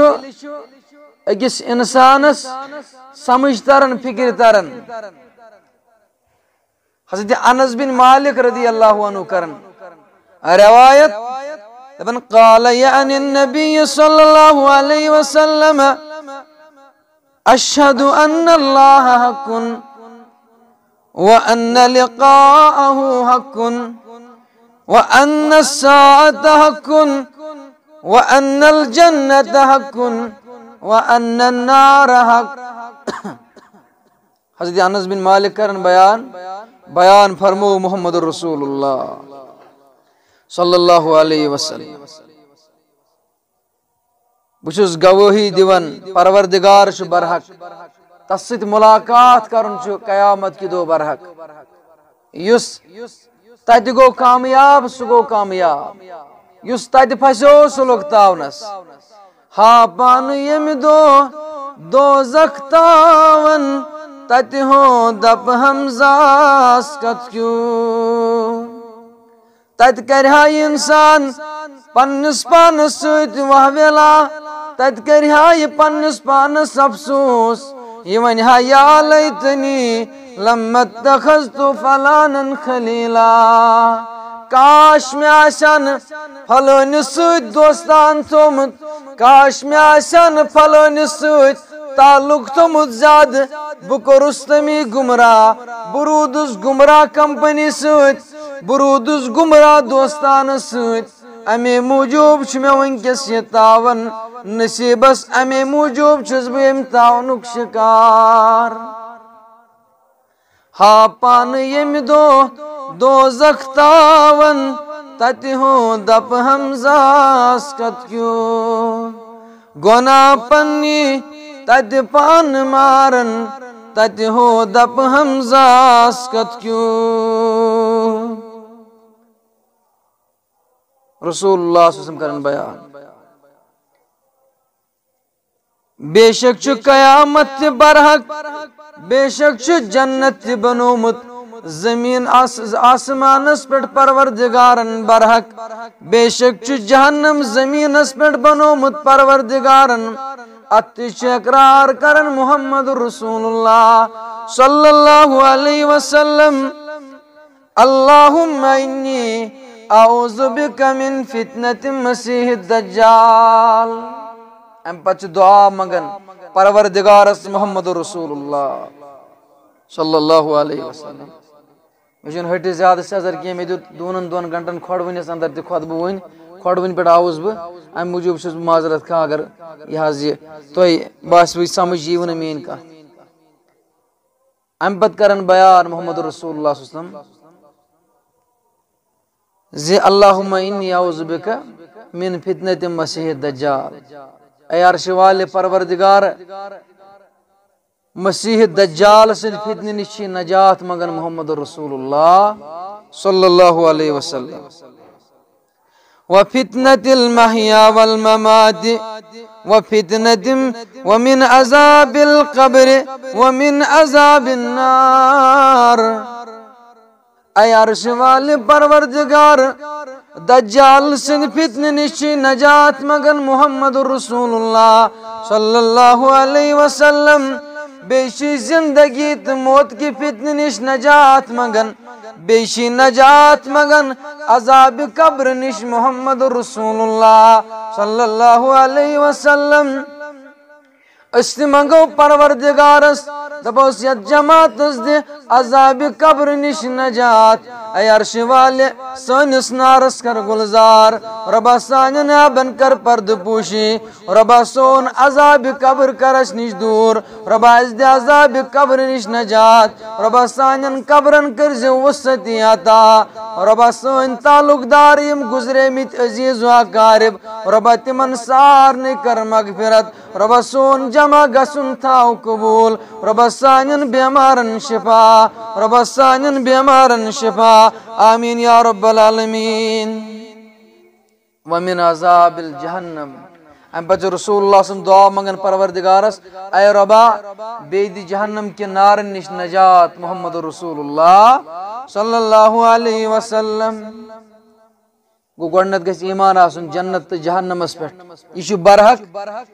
أکِس انسانس سمجھ تران، فکر تران۔ حضرت انس بن مالک رضی اللہ عنہ کران روایت، دپان، قال، یعنی النبی صلی اللہ علیہ وسلم، اشہد ان اللہ حق، وان لقاءه حق، وان الساعة حق، وان الجنة حق، وان النار حق۔ حضرت انس بن مالک کران بیان، بیان فرمو محمد رسول اللہ صلی اللہ علیہ وسلم۔ بہٕ چھُس گوٲہی دِوان، پروردگار چھُ برحق، تس سۭتۍ ملاقات کرُن چھُ قیامت کہِ دۄہ برحق۔ یُس تتہِ گوٚو کامیاب، سُہ گوٚو کامیاب، یُس تتہِ پھسیو، سُہ لوٚگ تاونس۔ ہا پانہٕ ییٚمہِ دۄہ دوزخ تاون، تتہِ ہو دپہٕ ہمزاس کتھ کیوں۔ تتہِ کرِ ہا یہِ انسان پننِس پانس سۭتۍ واہ ویلا، تتہِ کرِ ہا یہِ پننِس پانس افسوس، یہِ ونہِ ہا، یا لیتنی لم اتخذت فلانا خلیلا۔ کاش مےٚ آسہِ ہا نہٕ فلٲنِس سۭتۍ دوستان تھوٚومُت، کاش مےٚ آسہِ ہا نہٕ فلٲنِس سۭتۍ تعلق تھوٚومُت زیادٕ، بہٕ کوٚرُس تٔمی گمراہ، بہٕ روٗدُس گمراہ کمپنی سۭتۍ، بہٕ روٗدُس گمراہ دوستانس سۭتۍ۔ امے موٗجوٗب چھُ مےٚ وٕنکیٚس یہِ تاوان نصیٖبس، امے موٗجوٗب چھُس بہٕ ییٚمہِ تاونُک شِکار۔ ہا پانہٕ ییٚمہِ دۄہ دوزخ تاون، تتہِ ہو دپہٕ ہمزاس کتھ کیوں۔ گۄناہ پننی تتہِ پانہٕ مارن، تتہِ ہو دپہٕ ہمزاس کتھ کیوں۔ رسول اللہ صلی اللہ علیہ وسلم کرن بیان۔ بے شک چھُ قیامت تہِ برحق، بے شک چھُ جنت تہِ بنومُت زمین آس-، آسمانس پٮ۪ٹھ پروردگارن برحق، بے شک چھُ جہنم زمینس پٮ۪ٹھ بنومُت پروردگارن۔ اتھ تہِ چھُ اقرار کران محمد رسول اللہ صلی اللہ علیہ وسلم۔ اللہم انی اعوذ بک من فتنة المسیح الدجال۔ امہِ پتہٕ چھِ دعا منگان پروردگارس محمد رسول اللہ صلی اللہ علیہ وسلم۔ مےٚ چھُنہٕ ہٹِس زیادٕ سیٚزر کینٛہہ، مےٚ دیُت دوٗنن دۄن گھنٹن کھۄڈوٕنِس اندر تہِ خۄطبہٕ وٕنۍ، کھۄڈوٕنۍ پٮ۪ٹھ آوُس بہٕ، امہِ موٗجوٗب چھُس بہٕ معذرت خواہ اگر یہِ حظ یہِ تۄہہِ باسِوٕ سمجھ ییٖوٕ نہٕ میٲنۍ کتھ۔ امہِ پتہٕ کرن بیان محمد رسول اللہ صلی اللہ علیہ وسلم زِ اللہم انی اعوذ بک من فتنة المسیح الدجال۔ اے عرش والے پروردگار، مسیح دجال سٕنٛدِ فتنہٕ نِش چھی نجات منگان محمد رسول اللہ صلی اللہ علیہ وسلم۔ وفتنة المحیا والممات، وفتنة، ومن عذاب القبر، ومن عذاب النار۔ اے عرش والے پروردگار، دجال سٕنٛدِ فتنہٕ نِش چھی نجات منگان محمد رسول اللہ صلی اللہ علیہ وسلم۔ بیٚیہِ چھی زندگی تہٕ موت کہِ فتنہٕ نِش نجات منگان۔ بیٚیہِ چھی نجات منگان عذاب قبر نِش محمد رسول اللہ صلی اللہ علیہ وسلم۔ أسۍ تہِ منگو پروردگارس، دپوس یتھ جماعتس دِ عذاب قبر نِش نجات۔ اے عرشہِ والہِ، سٲنِس نارس کر گُلزار۔ رۄبا سانٮ۪ن عیبن کر پردٕ پوشی۔ رۄبا سون عذابِ قبر کر اسہِ نِش دوٗر۔ رۄبا اسہِ دِ عذابِ قبرِ نِش نجات۔ رۄبا سانٮ۪ن قبرن کٔرزِ وسعتی عطا۔ رۄبا سٲنۍ تعلق دار یِم گُزریمٕتۍ عزیز و اقارب، رۄبا تِمن سارنٕے کر مغفرت۔ رۄبا سون جمع گژھُن تھاو قبوٗل۔ رۄبا سانٮ۪ن بٮ۪مارن شفا۔ رۄبا سانٮ۪ن بٮ۪مارن شفا۔ آمین یا رب العالمین۔ ومن عذاب الجہنم۔ امہِ پتہٕ چھُ رسول اللہ صلی اللہ علیہ وسلم دعا منگان پروردگارس، اے رۄبا، بیٚیہِ دِ جہنم کہِ نارن نِش نجات۔ محمد رسول اللہ صلی اللہ علیہ وسلم۔ گوٚو، گۄڈٕنٮ۪تھ گژھِ ایمان آسُن جنت تہٕ جہنمس پٮ۪ٹھ۔ یہِ چھُ برحق،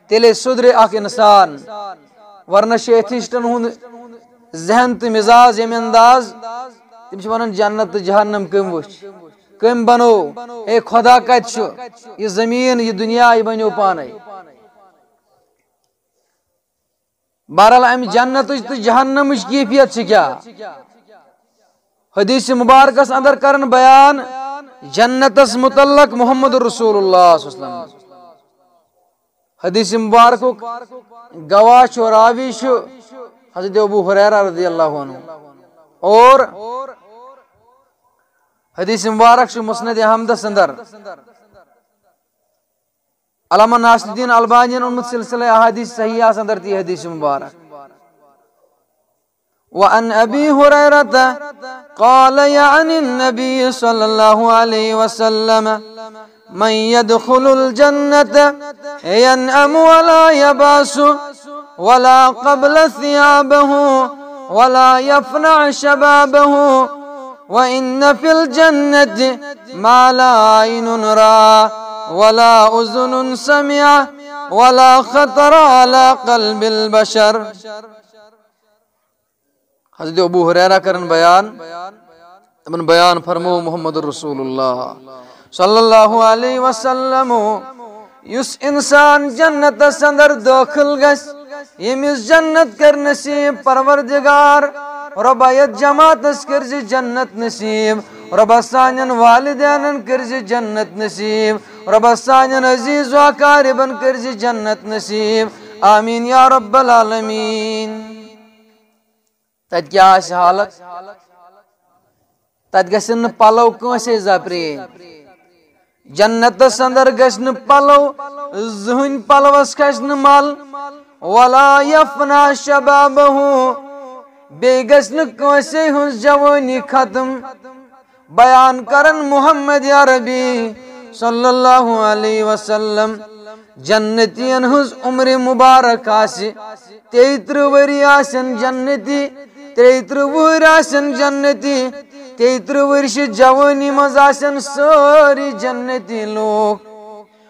تیٚلے سُدرِ اکھ انسان۔ ورنہ چھُ ایتھیسٹن ہُنٛد ذہن تہٕ مزاج ییٚمہِ انداز، تِم چھِ ونان جنت تہٕ جہنم کٔمۍ وٕچھ؟ کٔمۍ بنوو؟ اے خدا کتہِ چھُ؟ یہِ زمین، یہِ دنیا، یہِ بنیو پانے۔ بہرحال، امہِ جنتٕچ تہٕ جہنمٕچ کیفیت چھِ کیٛاہ؟ حدیث مبارکس اندر کرن بیان جنتس متعلق محمد رسول اللہ صلی اللہ علیہ وسلم۔ حدیث مبارکُک گواہ چھُ، راوی چھُ حضرت ابو ہریرہ رضی اللہ عنہ۔ اور حدیث مبارک چھُ مسند احمدس اندر۔ علامہ ناصر الدین البانین اوٚنمُت سلسلہ احادیث صحیحہ اندر تہِ حدیث مبارک۔ وعن ابی ہریرہ قال، یعنی النبی صلی اللہ علیہ وسلم، من يدخل الجنة ينعم ولا يباس ولا قبل ثيابه ولا يفنى شبابه، وإن في الجنة ما لا عين رأى ولا أذن سمع ولا خطر على قلب البشر۔ حضرت ابو ہریرہ کرن بیان، تمن بیان فرمو محمد رسول اللہ صلی اللہ علیہ وسلم، یُس انسان جنتس اندر دٲخل گژھِ، ییٚمِس جنت کر نصیب پروردگار، رۄبا یتھ جماعتس کٔرزِ جنت نصیب، رۄبا سانٮ۪ن والدینن کٔرزِ جنت نصیب، رۄبا سانٮ۪ن عزیز و اقاربن کٔرزِ جنت نصیب۔ آمین یا رب العالمین۔ تتہِ کیٛاہ آسہِ حالت؟ تتہِ گژھن نہٕ پلو کٲنٛسے زپرِنۍ۔ جنتس اندر گژھِ نہٕ پلو، زٕہٕنۍ پلوس کھسہِ نہٕ مل۔ ولا یفنا شبابہ، بیٚیہِ گژھِ نہٕ کٲنٛسے ہٕنٛز جوٲنی ختم۔ بیان کرن محمد عربی صلی اللہ علیہ وسلم، جنتین ہٕنٛز عمر مبارک آسہِ تیٚیہِ ترٕٛہ ؤری آسن جنتی، تیٚیہِ ترٕٛہ وُہٕرۍ آسن جنتی، تیٚیہِ ترٕٛہ ؤری چھِ جوٲنی منٛز آسن سٲری جنتی لوٗکھ۔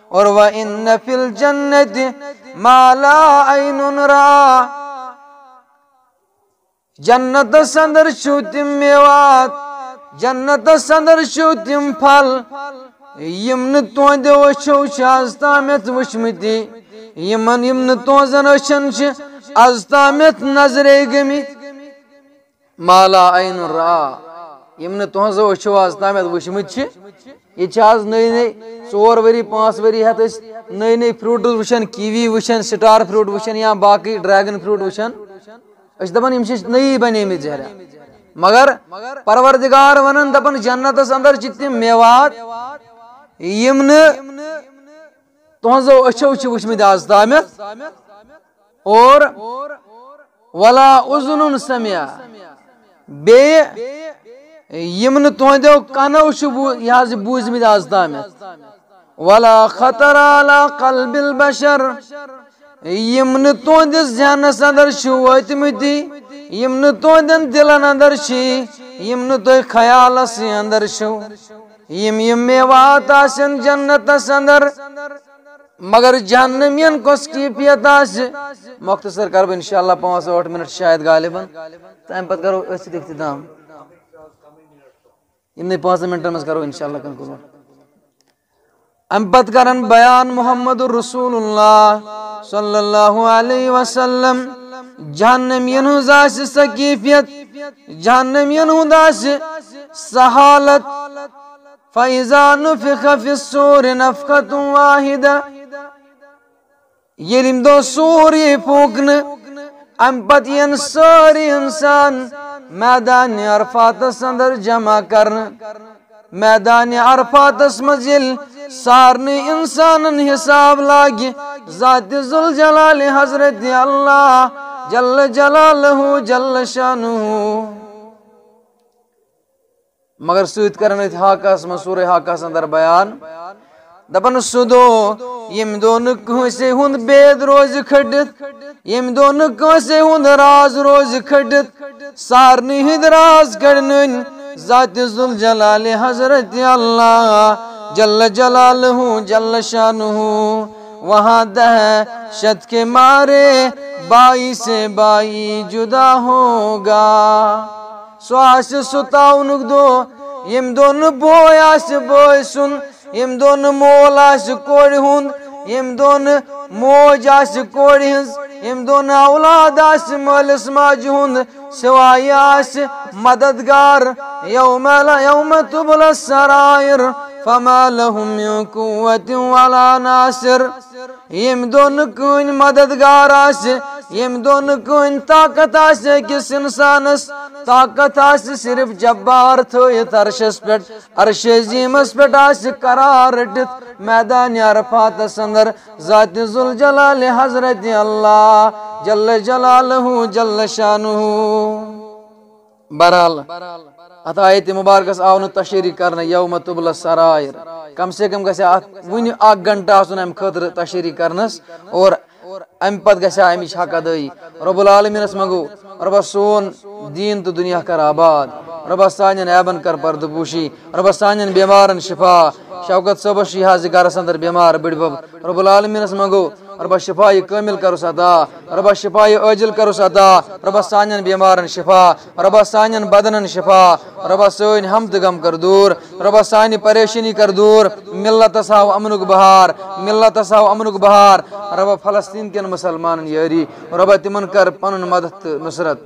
اور وَإِنَّ فِي الْجَنَّةِ مَا لَا عَيْنٌ رَأَتْ۔ جنتس اندر چھِو تِم میوات، جنتس اندر چھِو تِم پھل، یِم نہٕ تُہنٛدیو أچھو چھِ از تامتھ وٕچھمٕتی، یِمن، یِم نہٕ تُہنٛزن أچھن چھِ از تامتھ نظرے گٔمٕتۍ۔ ما لا عین رأت، یِم نہٕ تُہنٛزو أچھو از تامتھ وٕچھمٕتۍ چھِ۔ ییٚتہِ چھِ از نٔے نٔے، ژور ؤری، پانٛژھ ؤری ہٮ۪تھ أسۍ نٔے نٔے فروٹس وٕچھان، کیوی وٕچھان، سٹار فروٹ وٕچھان یا باقٕے ڈریگن فروٹ وٕچھان۔ أسۍ چھِ دَپان، یِم چھِ نٔیی بَنیمٕتۍ زہرا۔ مگر پروردگار وَنان، دَپان، جنتَس اَندَر چھِ تِم میوات، یِم نہٕ تُہنٛزو أچھو چھِ وٕچھمٕتۍ آز تامَتھ۔ اور ولا اذن سمع، بیٚیہِ یِم نہٕ تُہنٛدیو کَنو چھِ بو-، یہِ حظ یہِ بوٗزمٕتۍ آز تامَتھ۔ ولا خطر على قلب البشر، یِم نہٕ تُہنٛدِس ذہنس اندر چھِ وٲتمٕتی، یِم نہٕ تُہنٛدٮ۪ن دِلن اندر چھِ، یِم نہٕ تُہۍ خیالس اندر چھِو، یِم یِم میوات آسن جنتس اندر، مگر جہنمین کۄس کیفیت آسہِ، مختصر کرٕ بہٕ انشاءاللہ پانٛژھ ٲٹھ منٹ شاید غالباً، تمہِ پتہٕ کرو أسۍ اختتام۔ یِمنٕے پانٛژن منٹن منٛز کرو انشاءاللہ conclude۔ امہِ پتہٕ کرن بیان محمد رسول اللہ صلی اللہ علیہ وسلم، جہنمین ہٕنٛز آسہِ سۄ کیفیت، جہنمین ہُنٛد آسہِ سہالت، فَإِذَا نُفِخَ فِي الصُّورِ نَفْخَةٌ وَاحِدَةٌ۔ ییٚلہِ ییٚمہِ دۄہ سوٗر یی پھوٗکنہٕ، اَمہِ پتہٕ یِن سٲری اِنسان میدانِ عرفاتس اندر جمع کرنہٕ۔ میدانِ عرفاتس منٛز ییٚلہِ سارنٕے اِنسانن حساب لاگہِ، ذاتِ ذوالجلالِ حضرتِ اللہ جل جلالہ جل شانہ۔ مگر سۭتۍ کرن أتھۍ حاقس منٛز، سورہ حاقس اندر بیان، دپان، سُہ دۄہ ییٚمہِ دۄہ نہٕ کٲنٛسے ہُنٛد بید روزِ کھٔٹِتھ، ییٚمہِ دۄہ نہٕ کٲنٛسے ہُنٛد راز روزِ کھٔٹِتھ، سارنٕے ہٕنٛدۍ راز کڑنٕنۍ ذاتِ ذوالجلالِ حضرتِ اللہ جل جلالہ جل شانہ۔ وہاں دہشت کے مارے بھائی سے بھائی جدا ہوگا۔ سُہ آسہِ سُہ تاونُک دۄہ، ییٚمہِ دۄہ نہٕ بوے آسہِ بٲے سُنٛد، ییٚمہِ دۄہ نہٕ مول آسہِ کورِ ہُنٛد، ییٚمہِ دۄہ نہٕ موج آسہِ کورِ ہٕنٛز، ییٚمہِ دۄہ نہٕ اولاد آسہِ مٲلِس ماجہِ ہُنٛد، سوائے آسہِ مددگار۔ یوم لا، یوم تبلی السرائر، فما لهم من قوة ولا ناصر۔ ییٚمہِ دۄہ نہٕ کٕہٕنۍ مددگار آسہِ، ییٚمہِ دۄہ نہٕ کٕہٕنۍ طاقت آسہِ أکِس اِنسانس، طاقت آسہِ صرف جبار تھٲیِتھ عرشس پٮ۪ٹھ، عرشِ عظیمس پٮ۪ٹھ آسہِ قرار رٔٹِتھ میدانِ عرفاتس اندر ذاتِ ذوالجلالِ حضرتِ اللہ جل جلالہ جل شانہ۔ بہرحال، اتھ آیتِ مبارکس آو نہٕ تشریح کرنہٕ یوم تبلی السرائر۔ کم سے کم گژھِ اتھ وُنہِ اکھ گھنٹہٕ آسُن امہِ خٲطرٕ تشریح کرنس، اور امہِ پتہٕ گژھِ ہا امِچ حق ادٲیی۔ رب العالمینس منٛگو، رۄبا سون دین تہٕ دُنیا کر آباد، رۄبا سانٮ۪ن عیبن کر پردٕ پوشی، رۄبا سانٮ۪ن بٮ۪مارن شفا۔ شوکت صٲبس چھُ یہِ حظ یہِ گرس اندر بٮ۪مار بٕڈبب، رب العالمینس منٛگو، رۄبا شفایہِ کٲمل کرُس عطا، رۄبا شفایہِ عٲجل کرُس عطا، رۄبا سانٮ۪ن بٮ۪مارن شفا، رۄبا سانٮ۪ن بدنن شفا، رۄبا سٲنۍ ہم تہٕ غم کر دوٗر، رۄبا سانہِ پریشٲنی کر دوٗر، ملتس ہاو امنُک بہار، ملتس ہاو امنُک بہار، رۄبا فلسطین کٮ۪ن مسلمانن یٲری، رۄبا تِمن کر پنُن مدد تہٕ نصرت۔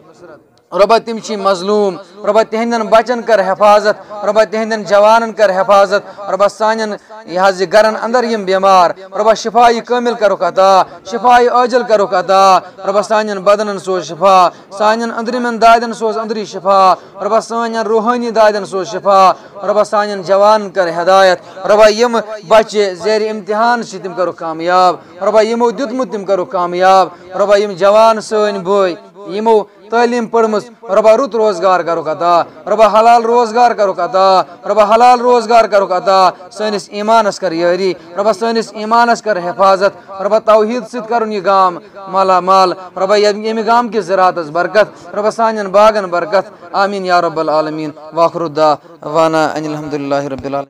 رۄبا تِم چھِ مظلوم، رۄبا تِہنٛدٮ۪ن بچن کر حفاظت، رۄبا تِہنٛدٮ۪ن جوانن کر حفاظت، رۄبا سانٮ۪ن یہِ حظ یہِ گرن اندر یِم بٮ۪مار، رۄبا شفایہِ کٲمل کرُکھ عطا، شفایہِ عٲجل کرُکھ عطا، رۄبا سانٮ۪ن بدنن سوز شفا، سانٮ۪ن أنٛدرِمٮ۪ن دادٮ۪ن سوز أنٛدری شفا، رۄبا سانٮ۪ن روحٲنی دادٮ۪ن سوز شفا، رۄبا سانٮ۪ن جوانن کر ہدایت، رۄبا یِم بچہِ زیر امتحان چھِ تِم کرُکھ کامیاب، رۄبا یِمو دیُتمُت تِم کرُکھ کامیاب، رۄبا یِم جوان سٲنۍ بٲے یِمو تعلیٖم پٔرمٕژ، رۄبا رُت روزگار کرُکھ عطا، رۄبا حلال روزگار کرُکھ عطا، رۄبا حلال روزگار کرُکھ عطا، سٲنِس ایٖمانس کر یٲری، رۄبا سٲنِس ایٖمانس کر حفاظت، رۄبا توحیٖد سۭتۍ کرُن یہِ گام مالا مال، رۄبا ییٚمہِ، ییٚمہِ گام کِس زِراعتس برکت، رۄبا سانٮ۪ن باغن برکت، آمیٖن یا رب العالمین۔ وآخر دعوانا ان الحمد للہ رب العالمین۔